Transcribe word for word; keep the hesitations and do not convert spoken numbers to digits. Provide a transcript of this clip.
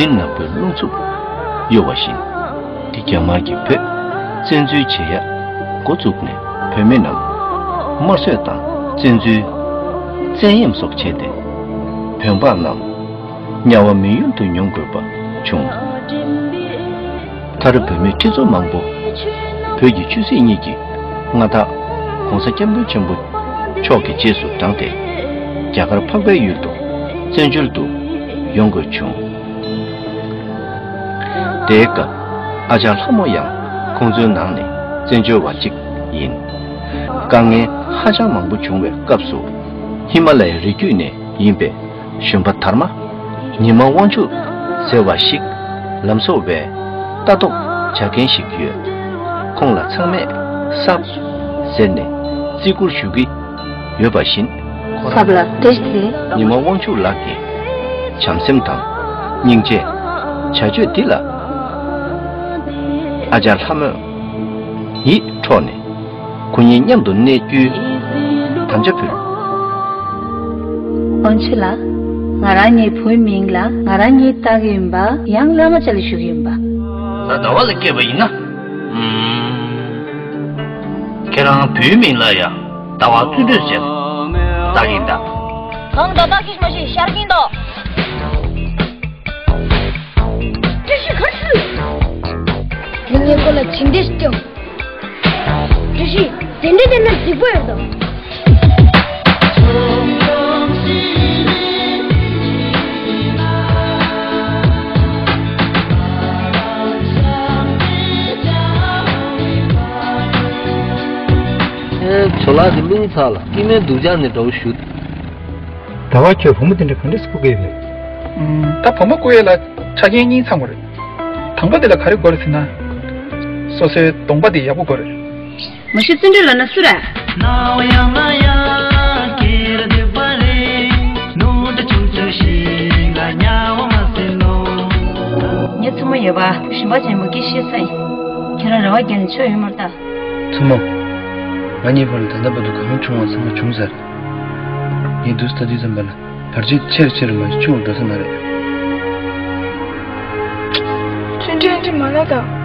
ནག་པོའི་རླུང་འཚུབ་གཡོ་བ་བཞིན། དེ་རྒྱ་དམར་གྱིས་བོད་བཙན་འཛུལ་བྱེད་ཡ་འགོ་བཙུགས་ནས། བོད་མི་རྣམས་དམར་གསོད་དང་བཙན་འཛུལ། བཙན་གཡེམ་སོགས་བྱས་ཏེ། བོད་འབངས་རྣམས་དམྱལ་བ་མི་ཡུལ་དུ་མྱོང་དགོས་པ་བྱུང་། མཐར་བོད་མི་ཁྲི་ཚོ་མང་པོ་བོད་ཀྱི་ཆོས་སྲིད་གཉིས་ཀྱི་མངའ་བདག་༸གོང་ས་༸སྐྱབས་མགོན་ཆེན་པོ་མཆོག་གི་རྗེས་སུ་འབྲངས་ཏེ། རྒྱ་གར་འཕགས་པའི་ཡུལ་དུ་བཙན་བྱོལ་དུ་ཡོང་དགོས་བྱུང་། དེའི་སྐབས་ཨ་ཅག་ལྷ་མོ་ཡང་ཁོང་ཚོའི་ནང་ནས་བཙན་བྱོལ་བ་གཅིག་ཡིན། དཀའ་ངལ་ཧ་ཅང་མང་པོ་བྱུང་བའི་སྐབས་སུ། ཧི་མ་ལ་ཡའི་རི་རྒྱུད་ནས་ཡིན་པའི་གཞོན་པ་དར་མ་ཉི་མ་དབང་ཕྱུག་ཟེར་བ་ཞིག་ལམ་བཟོ་བའི་ལྟ་རྟོག་བྱ་མཁན་ཞིག་ཡོད། ཁོང་ལ་ཚང་མས་གསརཔ་ཟེར་ནས་བརྩི་བཀུར་ཞུ་གི་ཡོད་པ་བཞིན། གསརཔ་ལ་བཀྲ་ཤིས་བདེ་ལེགས། ཉི་མ་དབང་ཕྱུག་ལགས་ཀྱི་བྱམས་སེམས་དང་སྙིང་རྗེ། བྱ་སྤྱོད་འདི་ལ་ཨ་ཅག་ལྷ་མོས་ཡིད་འཕྲོག་ནས། ཁོ་གཉིས་མཉམ་དུ་གནས་རྒྱུའི་དམ་བཅའ་ཕུལ། དབང་ཕྱུག་ལགས། ང་རང་གཉིས་བུའི་མིང་ལ་ང་རང་གཉིས་བཏགས་ཀྱི་ཡིན་པ། ཡང་བླ་མ་ཅིག་ལ་ཞུ་གི་ཡིན་པ། ད་ཟླ་བ་ལ་སྐྱེས་པ་ཡིན་ན། ཨུམ། ཁྱེད་རང་བུའི་མིང་ལ་ཡང་ཟླ་བ་བརྩོན་འགྲུས་ཟེར་བཏགས་ཡིན་ད། གང་ད་བཏགས་ཤིག་མ་ཤེས་ཤར་གིན་དོ། བཀྲ་ཤིས་ག་ཚོད། དེ་ངའི་སྐོར་ལ་ཇི་འདྲས་སྐྱོ། བཀྲ་ཤིས་དེ་འདྲས་བསྡད་ན་འགྲིག་པོ་ཡོད་དོ། ཨེ། ཇོ་ལགས་ཀྱི་རླུང་ཚ་ལ་སྐྱེ་དམན་སྡུག་ཅག་ནས་འདྲ་བོ་ཞུ། ཟླ་བ་ཁྱོད་བུ་མོ་དེ་འདྲ་ག་འདྲས་སེ་བསྐུ་གི་ཡོད་པས། ཨུམ། ད་བུ་མོ་བསྐུ་ཡས་ལ་ཆ་རྐྱེན་གཉིས་ཚང་དགོས་རེད། དང་པོ་དེ་ལ་ག་རེ་དགོས་རེད་ཟེར་ན། སོ་སོའི་གདོང་པ་དེ་ཡག་པོ་དགོས་རེད། མ་གཞི་བརྩོན་འགྲུས་ལབ་ན་སུ་རེད། ངའི་མཚན་མོ་ཡོད་པ་གཞན་པ་ཅན་མོ་སྐད་ཤེས་ས་ཡིན། ཁྱེད་རང་རེ་བ་རྒྱལ་ནས་ཆོས་ཡོད་མ་རེད་ད། མཚན་མོ། ང་གཉིས་བར་ལ་ད་ལྟ་བར་དུ་གང་བྱུང་བ་ཚང་མ་བྱུང་ཚར། ངས་དུས་ད་དུས་ཙམ་པ་ལ་བར་ཆད་ཆེ་རུ་ཆེ་རུ་མ་ཞིག་བྱུང་བར་འགྲོ་ས་མ་རེད། བརྩོན་འགྲུས་ཨ་འདྲ་མ་ལབ་དང་།